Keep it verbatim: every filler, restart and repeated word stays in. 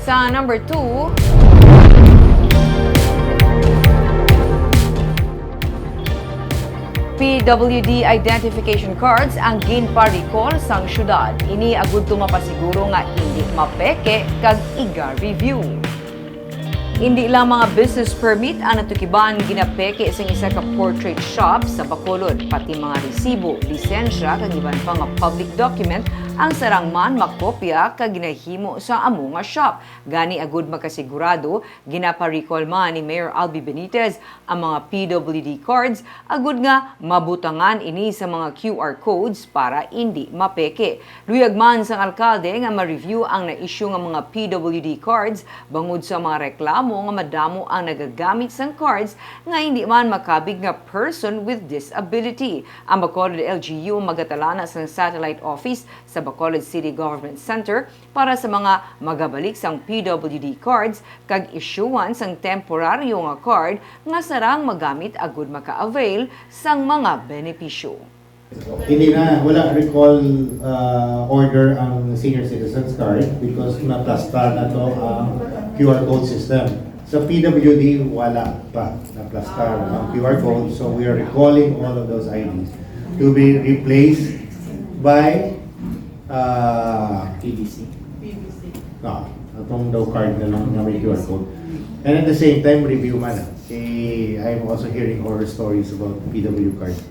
Sa number two, P W D identification cards ang ginpa-recall sang syudad. Ini agud to mapasiguro nga indi mapeke kag iga-review. Indi lang mga business permit ang natukiban ginapeke sang isa ka portrait shop sa Bacolod, pati mga resibo, lisensya, kag iban pa nga public document ang sarang man makopya kag ginahimo sa amo nga shop. Gani, agud makasigurado, ginapa-recall man ni Mayor Albee Benitez ang mga P W D cards agud nga mabutangan ini sa mga Q R codes para indi mapeke. Luyag man sang alkalde nga ma-review ang na-issue nga mga P W D cards bangod sa mga reklamo nga madamo ang nagagamit sang cards nga hindi man makabig nga person with disability. Ang Bacolod L G U magatalana sang satellite office sa Bacolod City Government Center para sa mga magabalik sang P W D cards kag issuehan sang temporaryo nga card nga sarang magamit agud maka-avail sang mga benepisyo. Hindi na, wala recall uh, order ang senior citizens card because naplastar na to ang Q R code system. Sa P W D, wala pa naplastar ang Q R code. So we are recalling all of those I Ds to be replaced by uh, P B C. no, atong daw card na lang nga may Q R code. And at the same time, review man. Eh, I'm also hearing horror stories about P W cards.